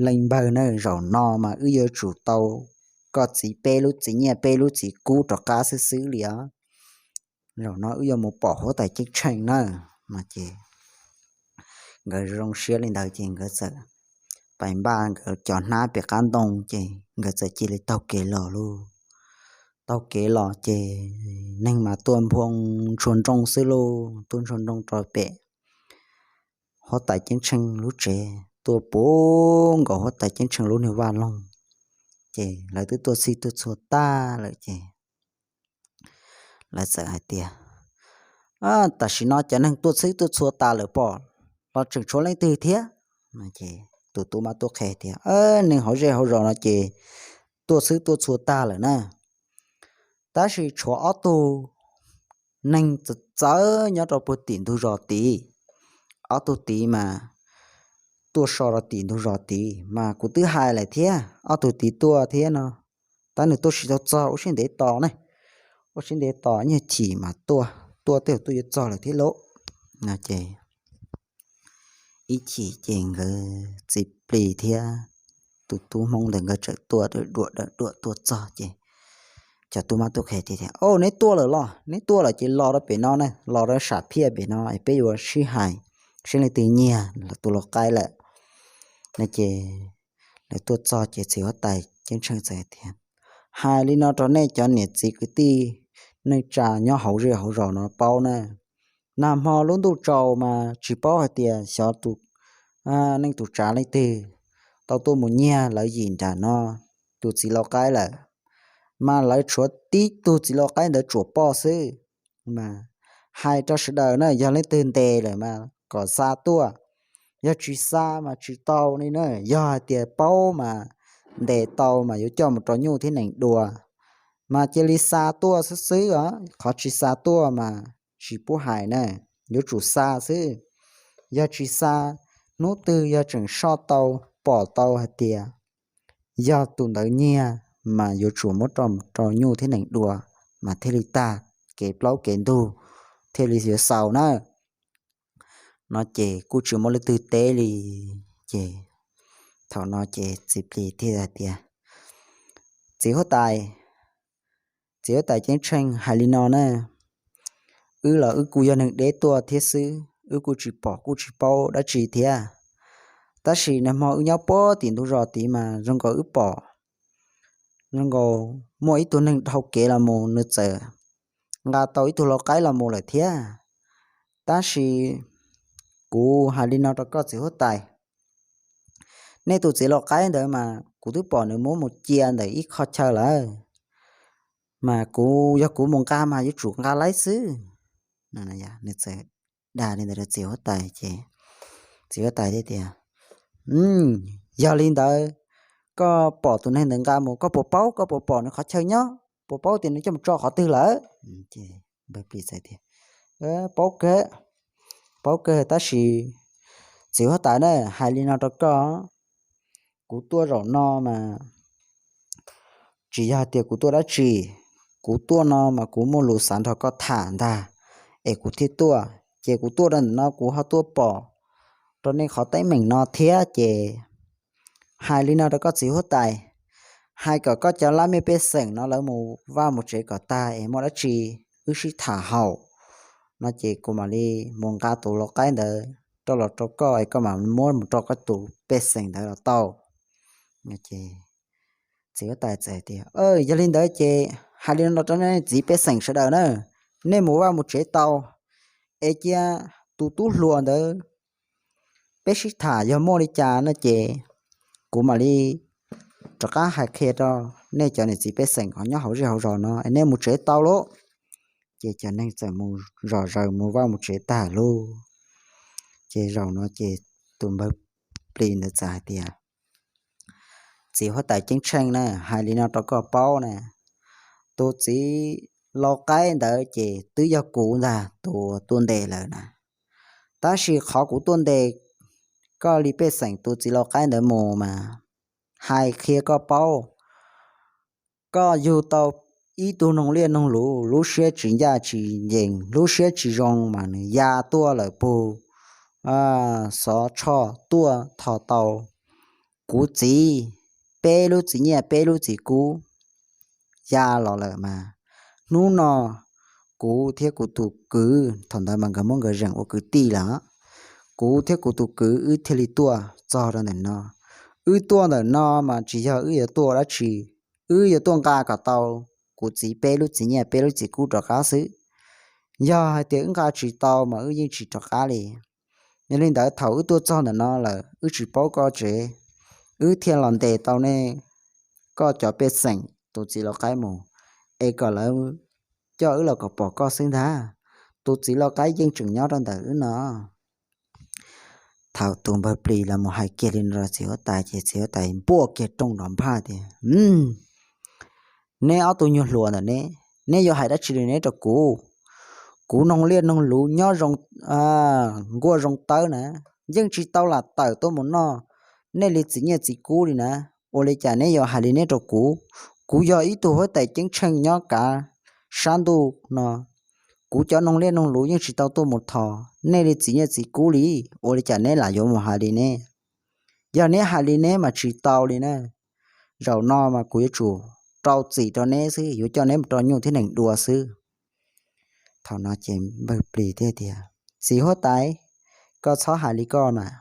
leej npawg na, zaum no mas wb yuav tsum tau koj txiv peb lub txiv nyiaj peb lub txiv kub rov qab xwb xwb li os. Zaum no wb yuav mus pom huab tais ceeb tsheej na. No ces nkawd zoo siab li ntawd ces nkawd txawm pais npaj nkawd cov hnab pem qab ntoo ces nkawd txawm cia li taug kev los lauj. Taug kev los ces neeg mas tuaj nphoo ntshua nrooj xwb lauj, tuaj ntshua nrooj rau pem huab tais ceeb tsheej lub tsev, tuaj puv nkaus huab tais ceeb tsheej lub niag vaj loog. Ces lawv twb tuaj txhij tuaj txhua tag lawm ces lawv txawm hais tias, tam sim no cov neeg tuaj txhij tuaj txhua tas lawm pom, los tseem tshuav leej twg thiab? Tus tub mab tub qhe tias, neeg hauv zej hauv zos no ces tuaj txhij tuaj txhua tag lawm na, tab sis tshuav ob tug neeg txawv txawv nyob rau puag tim ntug zos tid. Ob tug tid mas tuaj so rau tim ntug zos tid mas kuv twb hais lawm thiab, ob tug tid tuaj thiab no, tab nws tuaj tsis tau txog, ua siab ntev tos ne, ua siab ntev tos, ib nyuag chim mas tuaj, tuaj tej zaum tuaj yuav txog lawm thiab lauj. No ces ib chim ces nkawd txiv plis thiab tus tub hmoob ntawd nkawd txawm tuaj dawm duam dawm duam tuaj txog ces cov tub mab tub qhe tias, Au, neb tuaj lawm los? Neb tuaj lawm ces los rau pem no na, los rau sam phiaj pem no es peb yuav sib hais seb leej twg nyiag tus lau qaib lawm. No ces lawv tuaj txog ces txiv huab tais ceeb tsheej txawm tias, Hais li no rau nej cov niam txiv kwv tij neej tsa nyob hauv zej hauv zos no paub na, nag hmo lub ntuj tsaus mas tsis paub hais tias xyov tus neej tus tsav leej twg tau tuaj mus nyiag lawv yim nram no tus txiv lau qaib lawm, mas lawv tshuav tib tug txiv lau qaib ntawd tsuam poj xwb. Mas hais rau sawv daws na, yog leej twg ntes lawm mas kom xa tuaj, yog tsis xa mas tsis tau li na, yog hais tias paub mas ntes tau mas yuav coj mus rau nyuj thiab nees dua, mas cia li xa tuaj xwb xwb os, qhov tsis xa tuaj mas tsis pub hais na, yuav tsum xa xwb. Yog tsis xa, hnub twg yog tseem soj tau, pom tau hais tias yog tus ntawd nyiag mas yuav tsum muab rau nyuj thiab nees dua mas thiaj li tag kev plaub kev ntug, thiaj li yuav xaus na. No ces kuj tsis muaj leej twg teb li. Ces thaum no ces txiv plis thiaj hais tias, Txiv huab tais, txiv huab tais ceeb tsheej, hais li no na, wb los wb kuj yog neeg deb tuaj thiab xwb, wb kuj tsis pom kuj tsis paub dab tsi thiab, tab sis nag hmo wb nyob puag tim ntug zos tid mas zoo nkaus wb pom zoo nkaus muaj ib tug neeg dhau kev los mus, nws txawm nqa tau ib tug lau qaib los mus lawm thiab. Tab sis kuv hais li no rau koj txiv huab tais, nej tus txiv lau qaib ntawd mas kuv twb pom nws muab mus cia ntawm ib qho chaw lawm, mas kuv yog kuv mus nqa mas yuav tsum nqa laib xwb. Nws txawm dag li ntawd rau txiv huab tais ces txiv huab tais thiaj tias, Yog li ntawd, koj pom tus neeg ntawd nqa mus, koj puas paub, koj puas pom nws qhov chaw nyob, puas paub tias nws coj mus tso qhov twg lawm? Npawg plis txawm tias, Paub kawg, paub kawg, tab sis txiv huab tais na, hais li no rau koj, kuv tuaj zaum no mas tsis yog hais tias kuv tuaj dab tsi, kuv tuaj no mas kuv muaj lus xav nrog koj tham ntag, es kuv thiaj tuaj. Ces kuv tuaj rau ntawm no kuv ho tuaj pom rau nej qhov teeb meem no thiab, ces hais li no rau koj txiv huab tais, hais kom koj cov lab mej pej xeem no lawv mus vaj mus tsev kom tag es muaj dab tsi wb sib tham haum. No ces kuv mam li mus nqa tus lau qaib ntawd rau los rau koj es koj mam muab mus rau koj tus pej xeem ntawd los tau. Txiv huab tais txawm tias, Yog li ntawd ces hais li no rau nej txiv pej xeem sawv daws na, nej mus vaj mus tsev tau, es cia tus tub hluas ntawd peb sib tham, yog muaj li cas no ces kuv mam li rov qab hais qhia rau nej cov niam txiv pej xeem ho nyob hauv zej hauv zos no es nej mus tsev tau lauj. Ces cov neeg txawm mus zom zaws mus vaj mus tsev tag lauj. Ces zaum no ces tus npawg plis ntawd txawm hais tias, Txiv huab tais ceeb tsheej na, hais li no rau koj paub na, tus txiv lau qaib ntawd ces twb yog kuv ntag tus tuaj ntes lawm na. Tab sis qhov kuv tuaj ntes koj li pej xeem tus txiv lau qaib ntawd mus mas, hais qhia koj paub, koj yug tau ib tug noog liaj noog luv, lub siab tsis ncaj tsis ncees, lub siab tsis zoo mas nws ya tuaj lawm puag xov tshoj tuaj tho tau kuv txiv peb lub txiv nyiaj peb lub txiv kub ya los lawm mas, hnub no kuv thiab kuv tus kwv, thaum ntawd mas nkawd muab nkawd zeem ua kwv tij lawm, kuv thiab kuv tus kwv wb thiaj li tuaj txog rau ntawm no. Wb tuaj ntawm no mas tsis yog wb yuav tuaj ua dab tsi, wb yuav tuaj nqa kom tau kuv txiv peb lub txiv nyiaj peb lub txiv kub rov qab xwb. Yog hais tias wb nqa tsis tau mas wb yeej tsis rov qab li. Yog li ntawd thaum wb tuaj txog ntawm no lawm wb tsis paub koj tsev, wb thiaj los ntes tau nej, koj cov pej xeem tus txiv lau qaib mus, es kom lawv coj wb los kom pom koj xwb ntag. Tus txiv lau qaib yeej tseem nyob rau ntawm wb no. Thaum tus npawg plis los mus hais kiag li no rau txiv huab tais ces txiv huab tais npuaj kiag rooj nrov nphaj tias, Neb ob tug nyuag hluas ntawm neb, neb yuav hais dab tsi li neb rau kuv? Kuv noog liaj noog luv nyob zoo, nkuaj zoo tawb na, yeej tsis tau lam tawm tuaj mus noj nej li txiv nyiaj txiv kub li na. Ua li cas neb yuav hais li neb rau kuv? Kuv yog ib tug huab tais ceeb tsheej nyob kav sab ntuj no, kuv cov noog liaj noog luv yeej tsis tau tuaj mus thov nej li txiv nyiaj txiv kub li. Ua li cas neb lam yuav mus hais li neb? Yog neb hais li neb mas tsis tau li na. Zaum no mas kuv yuav tsum rau txim rau neb xwb, yuav coj neb mus rau nyuj thiab nees dua xwb. Thaum no ces npawg plis thiaj tias, Txiv huab tais, koj txhob hais li koj mas.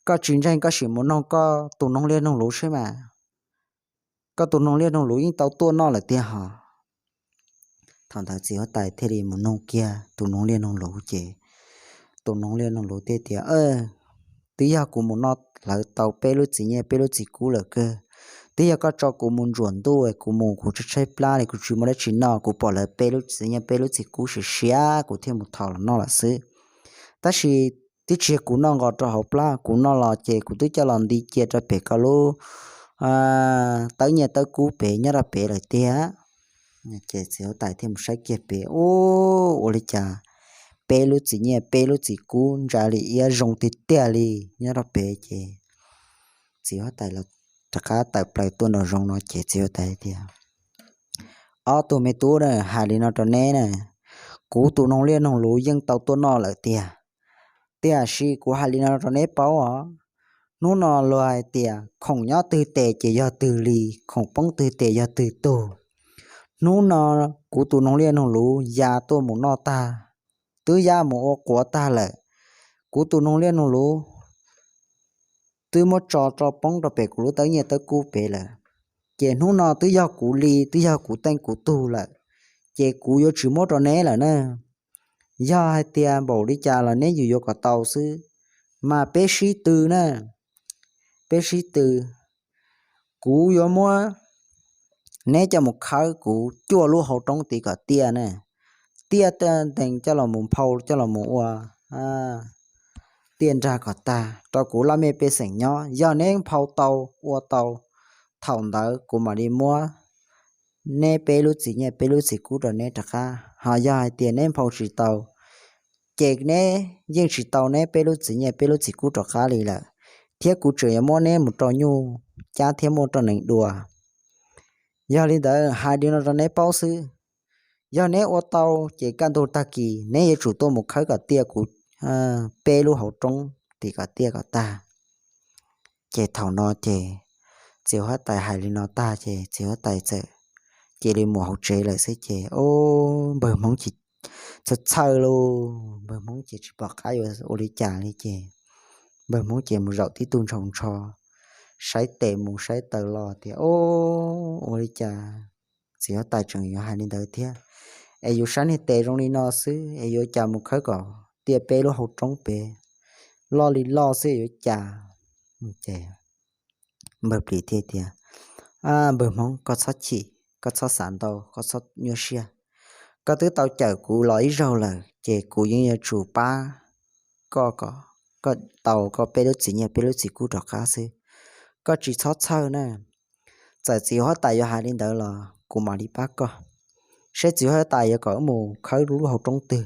Koj tsis ntseeg koj sim mus noog koj tus noog liaj noog luv seb mas. Koj tus noog liaj noog luv yeej tau tuaj noj lawm tiag hos. Thaum ntawd txiv huab tais thiaj li mus noog kiag tus noog liaj noog luv ces tus noog liaj noog luv thiaj tias, Twb yog kuv mus noj lawv tau peb lub txiv nyiaj peb lub txiv kub lawm kawg. Twb yog koj tso kuv mus ntsuam ntuj, kuv mus kuv tshaib tshaib plab li, kuv tsis muaj dab tsi noj, kuv pom lawv peb lub txiv nyiaj peb lub txiv kub siav siav, kuv thiaj mus thov los noj lawm xwb. Tab sis twb tsis yog kuv noj nqos rau hauv plab, kuv noj los ces kuv twb coj los nti cia rau pem koj lub tawb nyiaj tawb kub pem nyob rau pem lawm tiag. Ces txiv huab tais thiaj mus saib kiag pem, ua li cas peb lub txiv nyiaj peb lub txiv kub ntsa li iab zoo tiag tiag li nyob rau pem. Ces txiv huab tais los rov qab tawm plaws tuaj nraum zoov no ces txiv huab tais tias, Ob tug me tub na, hais li no rau neb na, kuv tus noog liaj noog luv yeej tau tuaj noj lawm tiag. Tiam sis kuv hais li no rau neb paub os, hnub no luag hais tias khoom nyob twg tes ces yog twg li, khoom poob twg tes yog twg tug. Hnub no kuv tus noog liaj noog luv ya tuaj mus noj tag, twb ya mus ua quav tag lawm. Kuv tus noog liaj noog luv twb muab tso rau poob rau pem kuv lub tawb nyiaj tawb kub pem lawm. Ces hnub no twb yog kuv li, twb yog kuv teej kuv tug lawm, ces kuv yuav tsis muab rau neb lawm na. Yog hais tias npaum li cas los neb yus yuav kom tau xwb, mas peb sib tw na, peb sib tw. Kuv yuav muab neb coj mus khawb kuv cuaj lub hauv roob tid kom tiaj na, tiaj ntees coj los mus nphau coj los mus ua tiaj nrag kom tag rau kuv laj mej pej xeem nyob. Yog neb nphau tau ua tau, thaum ntawd kuv mam li muab neb peb lub txiv nyiaj peb lub txiv kub rau neb rov qab. Ho yog hais tias neb nphau tsis tau, ces neb yeej tsis tau neb peb lub txiv nyiaj peb lub txiv kub rov qab li lawm, thiab kuv tseem yuav muab neb mus rau nyuj cab thiab muab rau nees dua. Yog li ntawd hais li no rau neb paub xwb, yog neb ua tau ces kaj ntug tag kis neb yuav tsum tuaj mus khawb kom tiaj kuv peb lub hauv roob tim kom tiaj kom tag. Ces thaum no ces txiv huab tais hais li no tag ces txiv huab tais txawm cia li mus hauv tsev lawm xwb ces npawg Hmoob ces txhawj txhawj lauj, npawg Hmoob ces tsis pom qab yuav ua li cas li ces npawg Hmoob ces mus zaum tib tug ntshaus ntsho, saib tes mus saib taw los tias, Ua li cas txiv huab tais tseem yuav hais li ntawd thiab? Es yus saib niag tes zoo li no xwb es yuav cas mus khawb kom tiaj peb lub hauv roob pem, loj li loj xwb yuav cas? Ces npawg plis thiaj tias, Npawg Hmoob, koj txhob chim, koj txhob xav ntau, koj txhob nyuaj siab. Koj twb tau cawm kuv los ib zaug lawm ces kuv yeej yuav tsum pab koj kom koj tau koj peb lub txiv nyiaj peb lub txiv kub rov qab xwb. koj tsis txhob txhawj na. Txawm txiv huab tais yuav hais li ntawd los kuv mam li pab koj. Saib txiv huab tais yuav kom wb mus khawb lub hauv roob twg.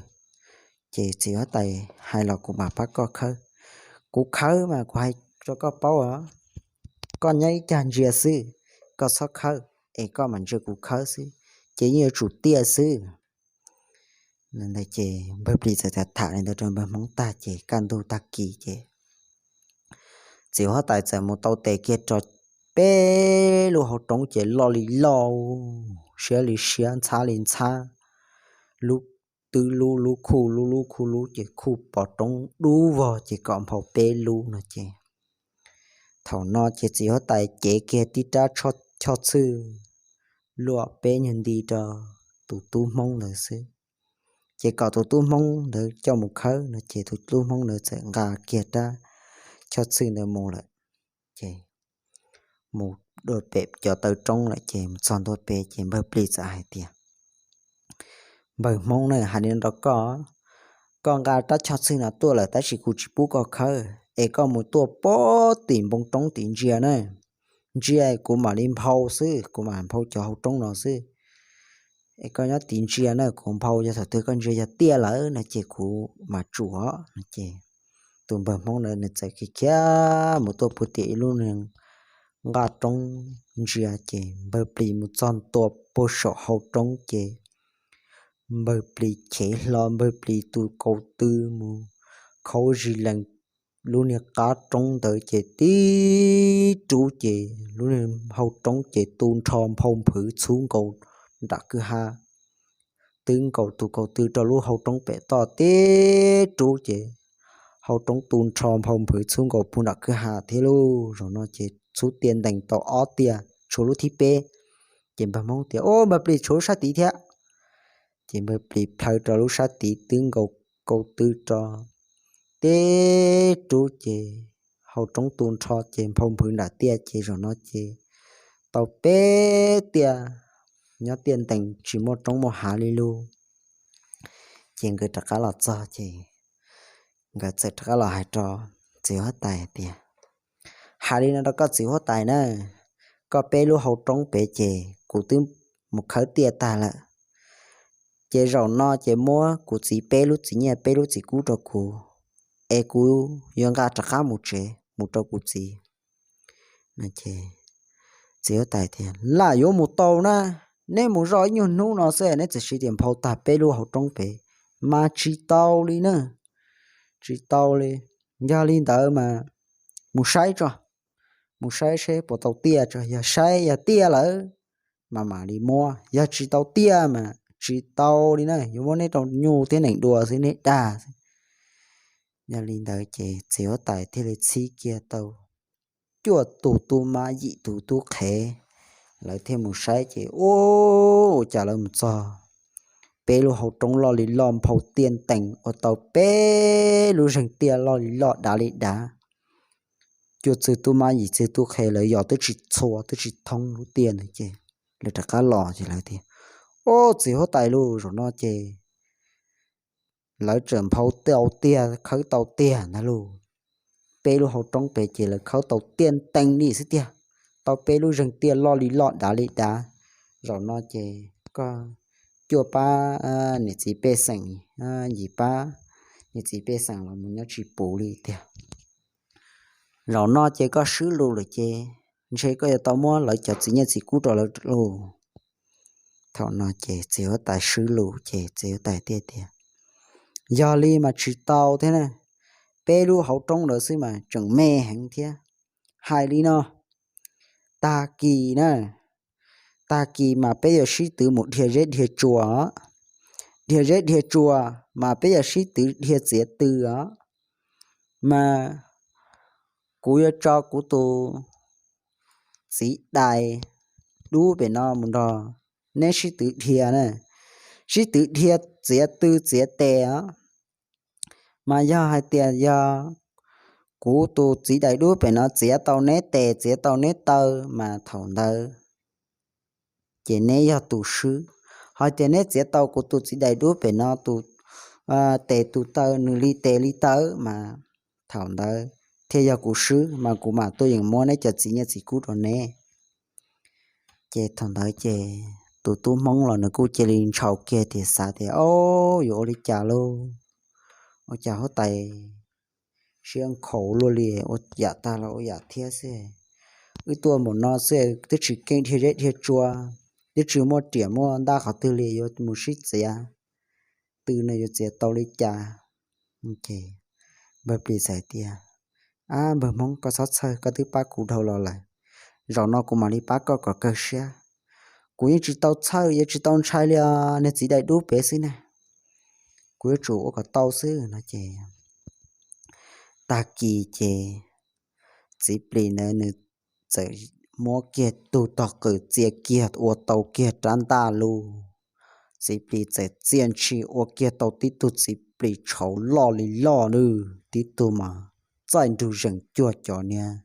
Ces txiv huab tais hais los kuv mam pab koj khawb. Kuv khawb mas kuv hais rau koj paub os, koj nyob ib cag ntsia xwb, koj txhob khawb, es koj mam ntsia kuv khawb xwb, ces yeej yuav tsum tiaj xwb. Ces npawg plis txawm tham li ntawd rau npawg hmoob tag ces kaj ntug tag kis ces txiv huab tais txawm mus tau tes kiag rau peb lub hauv roob ces loj li loj, siab li siab, ntxhab li ntxhab, lub twb lub, lub khuj lub, lub khuj lub ces khuj pos roob dub vog ces kom nphau peb lub no ces thaum no ces txiv huab tais cev kiag tib rab choj txhwj luaj peb nyuag nti rau tus tub hmoob ntawd xwb. Ces kom tus tub hmoob ntawd coj mus khawb no ces tus tub hmoob ntawd txawm nqa kiag rab choj txhwj ntawd mus lawm. Ces mus dua pem cov taw roob lawm ces mus txog ntua pem ces npawg plis txawm hais tias, npawg hmoob na, hais li no rau koj, koj nqa rab choj txhwj no tuaj lawm tab sis kuv tsis pub koj khawb, es koj mus tuaj pem tim npoo roob tim ntsia na. Ntsia kuv mam li nphau xwb, kuv mam nphau cov hauv roob no xwb. Es koj nyob tim ntsia na, kuv nphau yog thaum twg koj ntsia yog tiaj lawm no ces kuv mam tsuam no ces tus npawg hmoob ntawd nws txawm khiav khiav mus tuaj pem tim ib lub nqaj roob ntsia ces npawg plis mus txog ntua pem saum hauv roob ces npawg plis chev hlo npawg plis tus kaus tw mus khaub zis lees lub niag qab roob ntawd ces tib rub ces lub niag hauv roob ces tu nrho nphau nphwv txhub nkaus nram kwj ha. Twb nkaus tus kaus tw rau lub hauv roob pem toj tib rub ces hauv roob tu nrho nphau nphwv txhub nkaus puag nram kwj ha thiab lauj. Zaum no ces txhub tiaj ntees tau ob tiaj tshuav lub thib peb. Ces npawg hmoob tias, ub, npawg plis tshuav lub sab tid thiab. Ces npawg plis plhaw rau lub sab tid twb nkaus kaus tw rau tib rub ces hauv roob tu nrho ces nphau nphwv nram tiaj ces zaum no ces tau peb tiaj, nyob tiaj ntees tsis muaj roob muaj hav li lauj. Ces nkawd rov qab los txog ces nkawd txawm rov qab los hais rau txiv huab tais tias, hais li no rau koj txiv huab tais na, koj peb lub hauv roob pem ces kuv twb mus khawb tiaj tag lawm. Ces zaum no ces muab kuv txiv peb lub txiv nyiaj peb lub txiv kub rau kuv, es kuv yuav nqa rov qab mus tsev mus rau kuv txiv. Txiv huab tais tias, lam yuav mus tau na, neb mus zoj ib nyuag hnub no xwb neb txawm siv tias nphau tag peb lub hauv roob pem, mas tsis tau li na, tsis tau li. Yog li ntawd mas mus saib tso, mus saib seb puas tau tiaj tso, yog saib yog tiaj lawm mas mam li muab, yog tsis tau tiaj mas tsis tau li na, yuav muab neb rau nyuj thiab nees dua xwb neb dag xwb. Yog li ntawd ces txiv huab tais thiaj li txhib kiag tau cuaj tus tub mab yim tus tub qhe, lawv thiaj mus saib ces ua cas lawv mus txog peb lub hauv roob loj li loj nphau tiaj ntees ua tau peb lub zeeg tiaj loj li loj dav li dav. Cuaj txwg tub mab yim txwg tub qhe lawv yos twb tsis txhua twb tsis thoob lub tiaj ntawd ces lawv rov qab los ces lawv tias, ub, txiv huab tais lauj, zaum no ces lawv tseem nphau tau tiag khawb tau tiag ntag lauj. Peb lub hauv roob pem ces lawv khawb tau tiaj ntees li xwb tiag, tau peb lub zeeg tiaj loj li loj dav li dav. Zaum no ces koj cuaj pab niam txiv pej xeem, yim pab niam txiv pej xeem los mus nyob tsis puv li tiag. Zaum no ces koj swb lus lawm ces ntshe koj yuav tau muab lawv cov txiv nyiaj txiv kub rau lawv lauj. Thaum no ces txiv huab tais swb lus ces txiv huab tais thiaj tias, yog li mas tsis tau thiab na, peb lub hauv roob ntawd xwb mas tseem me heev thiab. Hais li no, tag kis na, tag kis mas peb yuav sib tw mus dhia zeb dhia tsua os, dhia zeb dhia tsua mas peb yuav sib tw dhia txiav tw os, mas kuv yuav tso kuv tus txiv dais dub pem no mus nrog neb sib tw dhia na, sib tw dhia txiav tw txiav tes os. Mas yog hais tias yog kuv tus txiv dais dub pem no txiav tau neb tes txiav tau neb taw mas thaum ntawd ces neb yog tus swb. Hos tias neb txiav tau kuv tus txiv dais dub pem no tus tes tus taw nws li tes li taw mas thaum ntawd thiaj yog kuv swb mas kuv mam tuaj yeem muab neb cov txiv nyiaj txiv kub rau neb. Ces thaum ntawd ces tus tub Hmoob los nws kuj cia li ntshaus kiag tias, xav tias, Ob, yuav ua li cas lauj? Ua cas huab tais siab nkhaus luaj li, ua yam tag los ua yam thiab xwb. Wb tuaj mus no xwb twb tsis keej dhia zeb dhia tsua, twb tsis muaj riam muaj ntaj qhov twg li, yuav mus sib txiav tw no yuav txiav tau li cas? Ces npawg Plis txawm tias, Ab, npawg Hmoob, koj txhob txhawj, koj twb pab kuv dhau los lawm, zaum no kuv mam li pab koj kom kawg siab. Kuv yeej tsis tau txhawj, yeej tsis tau ntshai li os, niag txiv dais dub pem xwb ne, kuv yuav tsum ua kom tau xwb no ces tag kis ces txiv plis ntawd nws txawm muab kiag tug tog qws txia kiag ua tau kiag rab ntaj lug. Txiv plis txawm txia ntshis ua kiag tau tib tug txiv plis tshauv loj li loj lawm, tib tug mas txaij nrug zeem cuag cov niag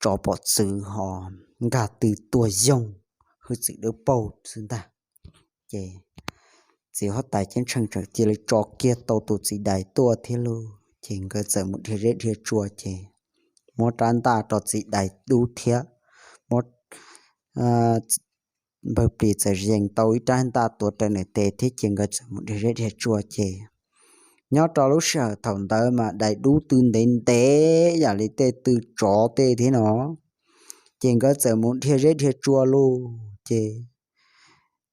tsov pom txwv ho nkag tw tuag yoog hwj txwm dawb paug xwb ntag. Ces txiv huab tais ceeb tsheej txawm cia li tso kiag tau tus txiv dais tuaj thiab lauj. Ces nkawd txawm mus dhia zeb dhia tsua ces muab rab ntaj rau txiv dais dub thiab, muab npawg plis txawm yees tau ib rab ntaj tuav rawv nws tes thiab ces nkawd txawm mus dhia zeb dhia tsua ces nyob rau lub sij hawm thaum ntawd mas dais dub tw ntev ntev yam li tej tw tsov tej thiab no. Ces nkawd txawm mus dhia zeb dhia tsua lauj ces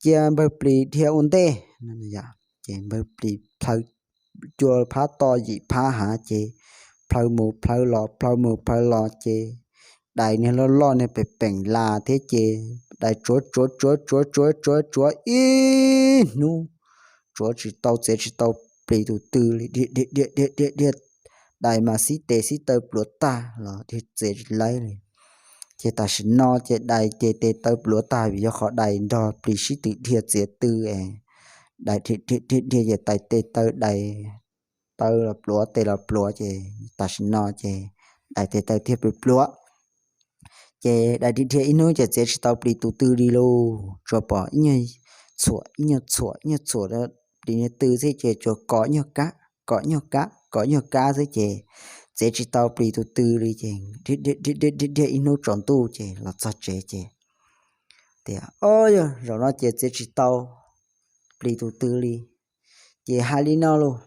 cia npawg plis dhia ua ntej, ces npawg plis plhaw cua phab toj yim phab hav ces plhaw mus plhaw los plhaw mus plhaw los ces dais niag loj loj niag pem peem las thiab ces dais tsuav tsuav tsuav tsuav tsuav tsuav tsuav ib hnub tsuav tsis tau, txiav tsis tau plis tus tw li, dhia dhia dhia dhia dhia dhia, dais mas sib tes sib taw pluav tag los dhia txiav tsis laib li. Ces tam sim no ces dais ces tes taw pluav tag vim yog qhov dais nrog plis sib tw dhia txiav tw es dais dhia dhia dhia ces tes taw dais taw los pluav tes los pluav ces tam sim no ces dais tes taw thiaj pluav pluav. Ces dais dhia dhia ib hnub ces txiav tsis tau plis tus tw li lauj, tsuas pom ib nyuag txhuam ib nyuag txhuam ib nyuag txhuam plis niag tw xwb ces tsuas kom nyuag kab kom nyuag kab kom nyuag kab xwb ces txiav tsis tau plis tus tw li ces dhia dhia dhia dhia ib hnub tsaus ntuj ces los txog tsev ces tias, Ob, yog zaum no ces txiav tsis tau plis tus tw li. Ces hais li no lauj,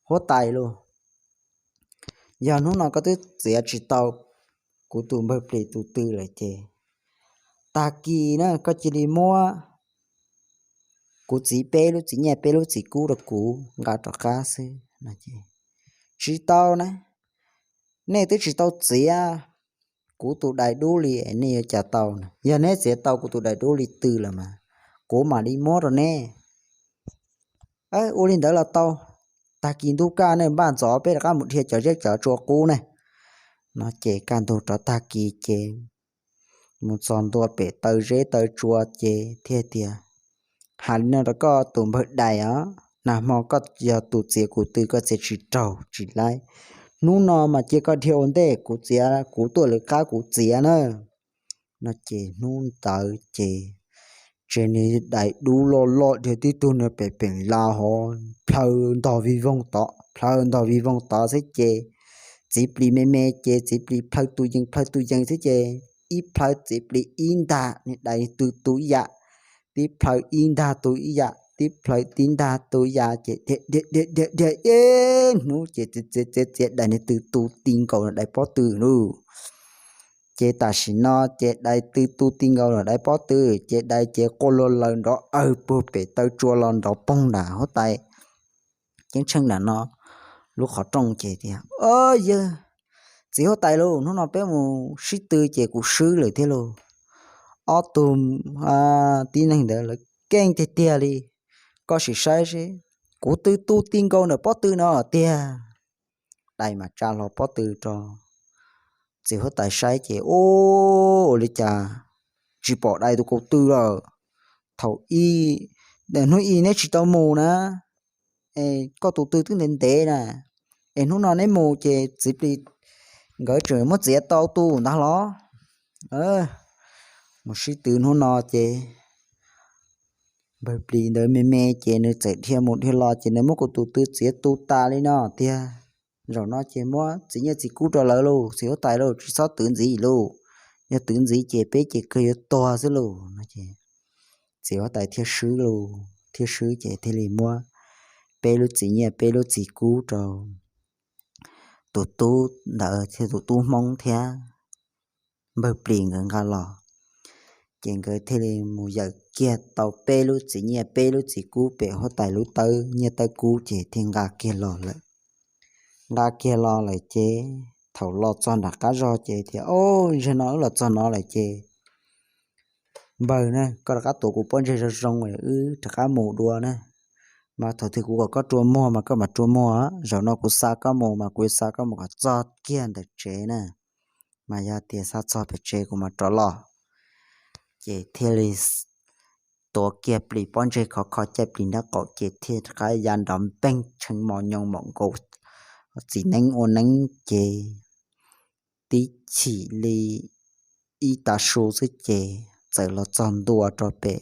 huab tais lauj, yog hnub no koj twb txiav tsis tau kuv tus npawg plis tus tw lawm ces tag kis na koj cia li muab kuv txiv peb lub txiv nyiaj peb lub txiv kub rau kuv nqa rov qab xwb no ces, Tsis tau na, nej twb tsis tau txiav kuv tus dais dub li nej yuav cas tau na? Yog neb txiav tau kuv tus dais dub li tw lawm mas kuv mam li muab rau neb. Ua li ntawd los tau, tag kis ntuj kaj ne npaj ntxov peb rov qab mus dhia cov zeb cov tsua qub ne. No ces kaj ntug rov tag kis ces mus txog ntua pem taw zeb taw tsua ces thiaj tias, Hais li no rau koj tus npawg dais os, nag hmo koj yog tus txiav kuv tw koj txiav tsis raug tsis laib, hnub no mas cia koj dhia ua ntej kuv txiav kuv tuaj lawv qab kuv txiav na. No ces hnub ntawd ces tsev niag dais dub loj loj dhia tib tug niag pem peem las hov plhaw ntog vij voog tod plhaw ntog vij voog tod xwb ces txiv plis me me ces txiv plis plhaw tus yees plhaw tus yees xwb ces ib plhaw txiv plis ib ntag niag dais tw tu ib yam, tib plhaw ib ntag tu ib yam, tib plhaw tib ntag tu ib yam ces dhia dhia dhia dhia ib hnub ces txiav txiav txiav dais niag tw tu ti nkaus dais pob tw lauj. Ces tam sim no ces dais tw tu ti nkaus dais pob tw ces dais ces quaj luag laws nrov awg puag pem taw tsua los nrov poog nram huab tais ceeb tsheej nram no lub qhov rooj ces tias, Ob, yawg txiv huab tais lauj, hnub no peb mus sib tw ces kuv swb lawm thiab lauj. Ob tug tib neeg ntawd lawv keej tiag tiag li. Koj sim saib seb, kuv tw tu ti nkaus ntawm pob tw no tiag. Dais mas tsa hlo pob tw rau txiv huab tais saib ces, Ua li cas tsis pom dais tus kaus tw lawm? Thaum ib, hnub ib neb tsis tau mus na, es koj tus tw twb ntev ntev na, es hnub no neb mus ces txiv plis nkawd tseem muab txiav tau tus ntag los? Mus sib tw hnub no ces npawg plis ntawd me me ces nws txawm dhia mus dhia los ces nws muab kuv tus tw txiav tu tas li no tiag. zaum no ces muab txiv nyiaj txiv kub rau lawv lauj, txiv huab tais lauj, tsis txhob twv ntxiv lauj. Yog twv ntxiv ces peb ces kawg yuav tuag xwb lauj no ces txiv huab tais thiaj swb lauj, thiaj swb ces thiaj li muab peb lub txiv nyiaj peb lub txiv kub rau tus tub ntawd thiab tus tub Hmoob thiab npawg Plis nkawd nqa los. Ces nkawd thiaj li mus yawm kiag tau peb lub txiv nyiaj peb lub txiv kub pem huab tais lub tawb nyiaj tawb kub ces thiaj nqa kiag los lawm. Nqa kiag los lawm ces thaum los txog nram qab zog ces tias, Au, zaum no wb los txog no lawm ces npawg na, koj rov qab tuav kuv pob ntseg zoo zoo, wb rov qab mus dua na. Mas thaum twg kuv kom koj rua muag mas koj mam rua muag, zaum no kuv xa koj mus mas kuv yuav xa koj mus kom txog kiag ntawm tsev na. Mas yog tias xa txog pem tsev kuv mam rov los. Ces thiaj li tuav kiag Plis pob ntseg khov kho caij Plis nraub qaum ces thiaj rov qab ya nrov npeeg tshee mos nyoos mom nkaus txiv neeb ua neeb ces tib chim li ib tav su xwb ces txawm los txog ntua rau pem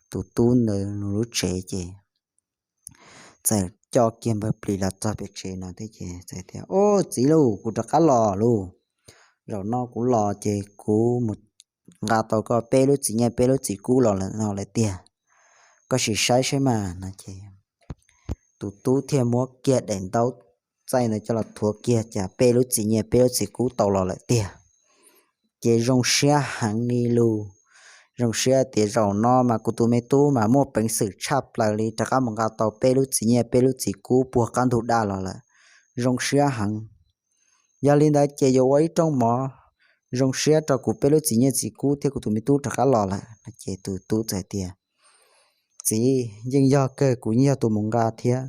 tus tub ntawd lub tsev ces txawm coj kiag npawg Plis los txog pem tsev no thiab ces txawm tias, Au, txiv lauj, kuv rov qab los lauj. Zaum no kuv los ces kuv mus nqa tau koj peb lub txiv nyiaj peb lub txiv kub los lawm no lawm tiag. Koj sim saib saib mas no ces tus tub thiaj muab kiag daim ntaub txaij ntawd coj los thuav kiag cas peb lub txiv nyiaj peb lub txiv kub tau los lawm tiag. Ces zoo siab heev li lauj. Zoo siab tias zaum no mas kuv tus me tub mas muaj peev xwm tshaj plaws li rov qab mus nqa tau peb lub txiv nyiaj peb lub txiv kub puag qab ntug daj los lawm. Zoo siab heev. Yog li ntawd ces yuav ua ib rooj mov zoo siab rau kuv peb lub txiv nyiaj txiv kub thiab kuv tus me tub rov qab los lawm no ces tus tub txawm tias, Txiv, yeej yog kawg, kuv yeej yog tus mus nqa thiab.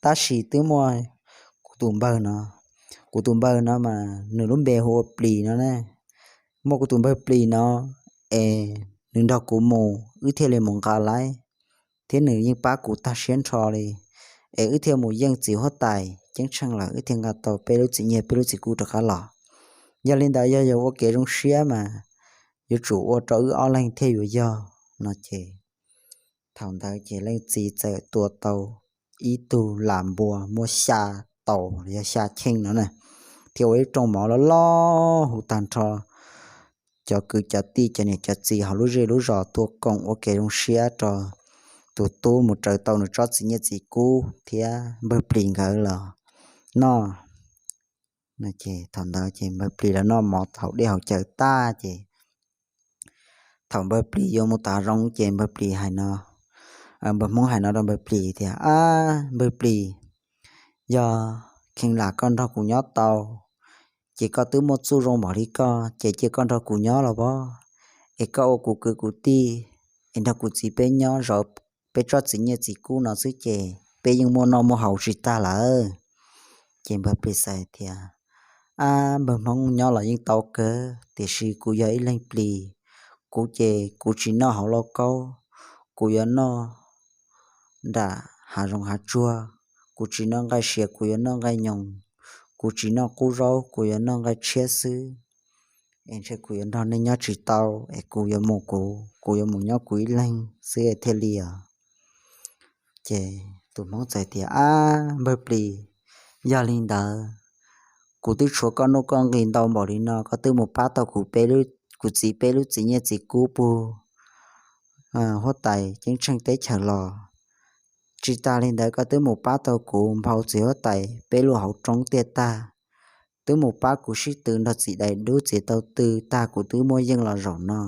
Tab sis twb muaj kuv tus npawg no, kuv tus npawg no mas nws lub npe hu ua Plis no ne. Muaj kuv tus npawg Plis no es nws nrog kuv mus wb thiaj li mus nqa lawm, thiab nws yeej pab kuv tag siab nrho li, es wb thiaj mus yeej txiv huab tais ceeb tsheej lawm wb thiaj nqa tau peb lub txiv nyiaj peb lub txiv kub rov qab los. Yog li ntawd yog yuav ua kev zoo siab mas yuav tsum ua rau wb ob leeg thiaj yuav yog no ces thaum ntawd ces leej txiv txawm tua tau ib tug lam npua muaj xya taus los yog xya cheej no na, thiab ua ib rooj mov loj loj hu tag nrho cov kwv cov tij cov niam cov txiv hauv lub zej lub zos tuaj koom ua kev zoo siab rau tus tub mus raws tau nws tsob txiv nyiaj txiv kub thiab npawg Plis nkawd los noj. Ces thaum ntawd ces npawg Plis los noj mov haus dej haus cawv tag ces thaum npawg Plis yuav mus tom hav zoov ces npawg Plis hais no, npawg Hmoob hais no rau npawg Plis tias, Ab npawg Plis, yog kheev lam koj nrog kuv nyob tau, ces koj twb muaj txuj zoo npaum li koj ces cia koj nrog kuv nyob los as, es koj ua kuv kwv kuv tij, es nrog kuv txiv peb nyob zov peb tsob txiv nyiaj txiv kub no xwb ces peb yeej muaj noj muaj haus tsis tag lawm. Ces npawg Plis txawm tias, Ab npawg Hmoob, nyob los yeej tau kawg tiam sis kuv yog ib leeg plis, kuv ces kuv tsis noj hauv lauj kaub, kuv yuav noj nram hav zoov hav tsuag, kuv tsis noj nqaij sia kuv yuav noj nqaij nyoos, kuv tsis noj qub zaub kuv yuv noj nqaij tshiab xwb. Es ntshe kuv yuav nrog nej nyob tsis tau, es kuv yuav mus kuv, kuv yuav mus nyob kuv ib leeg xwb thiaj li os. Ces tus Hmoob txawm tias, Ab npawg plis, yog li ntawd kuv twb tshuav koj nuj koj nqi ntau npaum li no, koj twb mus pab tau kuv peb lub, kuv txiv peb lub txiv nyiaj txiv kub puag huab tais ceeb tsheej teb chaws los. Tsis tas li ntawd koj twb mus pab tau kuv nphau txiv huab tais peb lub hauv roob tiaj tag, twb mus pab kuv sib tw nrog txiv dais dub txiv taug tw tag kuv twb muaj yeej los zaum no.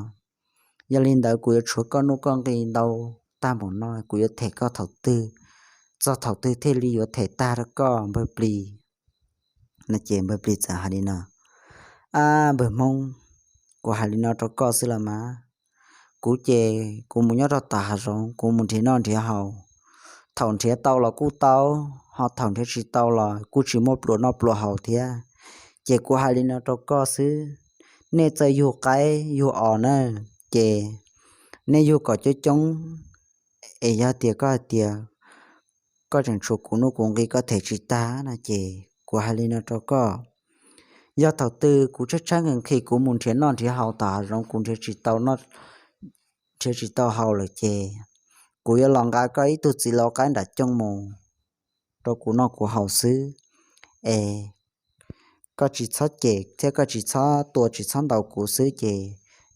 Yog li ntawd kuv yuav tshuav koj nuj koj nqi ntau tag npaum no, kuv yuav them koj thaum twg, txog thaum twg thiaj li yuav them tag rau koj npawg plis? No ces npawg plis txawm hais li no, Ab npawg Hmoob, kuv hais li no rau koj xwb los mas, kuv ces kuv mus nyob rau tom hav zoov kuv mus nrhiav noj nrhiav haus, thaum nrhiav tau los kuj tau, ho thaum nrhiav tsis tau los kuj tsis muaj pluas noj pluas haus thiab. Ces kuv hais li no rau koj xwb, nej txawj yug qaib yug os na, ces nej yug kom coob coob, es yog tias koj hais tias koj tseem tshuav kuv nuj kuv nqi koj them tsis tag no ces kuv hais li no rau koj, yog thaum twg kuv tshaib tshaib nqhis nqhis kuv mus nrhiav noj nrhiav haus tom hav zoov kuv nrhiav tsis tau noj, nrhiav tsis tau haus lawm ces kuv yuav los nqa koj ib tug txiv lau qaib nram cooj mus rau kuv noj kuv haus xwb. es koj tsis txhob cem thiab koj tsis txhob tua tsis txhob ntaus kuv xwb ces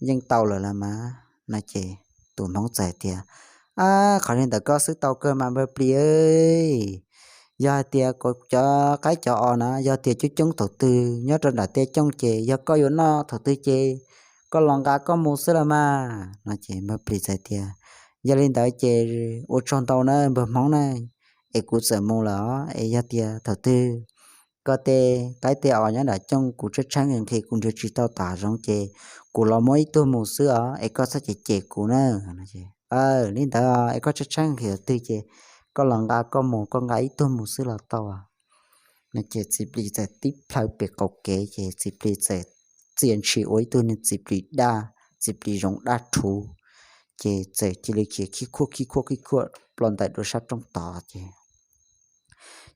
yeej tau lawm las mas. No ces tus Hmoob txawm tias, Ab, qhov li ntawm koj xwb tau kawg mas npawg plis. Yog hais tias kuv cov qaib cov os na yog tias coob coob thaum twg nyob rau nram tej cooj ces yog koj yuav noj thaum twg ces koj los nqa koj mus xwb los mas. No ces npawg plis txawm tias, Yog li ntawd ces ua tsaug ntau na npawg Hmoob na, es kuv txawm mus lawm os, es yog tias thaum twg koj tej qaib tej os nyob nram cooj kuv tshaib tshaib nqhis nqhis kuv nrhiav tsis tau tom hav zoov ces kuv los muab ib tug mus xwb os, es koj txhob cem cem kuv na. Li ntawd es koj tshaib tshaib nqhis thaum twg ces koj los nqa koj mus, koj nqa ib tug mus xwb los tau. No ces txiv plis txawm tib plhaw pem qaum kev ces txiv plis txawm txia ntshis ua ib tug niag txiv plis daj, txiv plis zoov daj rhuv, ces txawm cia li khiav khib khuaj khib khuaj khib khuaj ploj ntais dua sab roob tod ces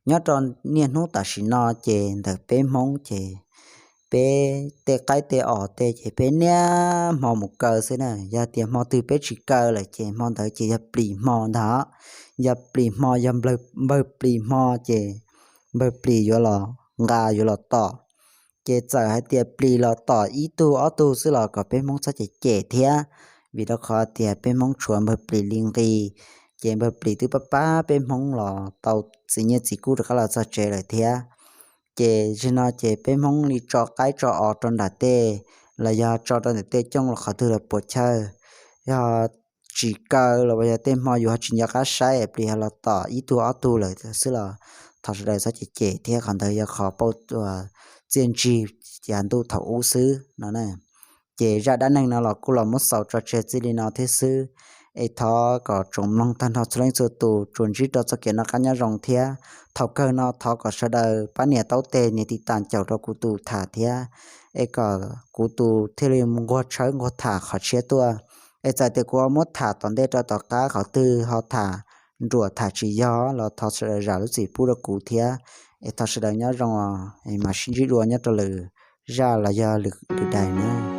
nyob rau niaj hnub tam sim no ces ntawm peb Hmoob ces peb tej qaib tej os tej ces peb niaj hmo mus kaw xwb na. Yog tias hmo twg peb tsis kaw lawm ces hmo ntawd ces yog plis hmo ntag. Yog plis hmo, yog npawg plis hmo ces npawg plis yuav los nqa yuav los tom. Ces txawm hais tias plis los tom ib tug ob tug xwb los kom peb Hmoob txhob cem cem thiab, vim rau qhov tias peb Hmoob tshuav npawg plis li nqi, ces npawg plis twb pab pab peb Hmoob los tau txiv nyiaj txiv kub rov qab los txog tsev lawm thiab. Ces zaum no ces peb Hmoob li tso qaib tso os rau nram tej los yog tso rau ntawm tej cooj los qhov twg los puas chawj, yog tsis kaw los yog tej hmo yus ho tsis nco qab saib plis ho los tom ib tug ob tug lawm xwb los thov sawv daws txhob cem cem thiab, qhov ntawd yog qhov pauj txiaj ntsig yav ntuj thaum ub xwb no na. Ces zaj dab neeg no los kuj los muab xaus tso tseg txij li no thiab xwb. Es thov kom tsoom mloog tag nrho txhua leej txhua tus tsuas ntsib rau txoj kev noj qab nyob zoo thiab. Thaum kawg no thov kom sawv daws pab nias taub tes nias tiv tas caum rau kuv tus tham thiab, es kom kuv tus thiaj li nquag tshawb nquag tham qhov tshiab tuaj. Es txawm tias kuv ho muab tham tom ntej rau tom qab qhov twg ho tham nruam tham tsis yog los thov sawv daws zam lub txim pub rau kuv thiab. Es thov sawv daws nyob zoo os, es mam sib ntsib dua nyob rau lwm zaj los yog lwm daim na.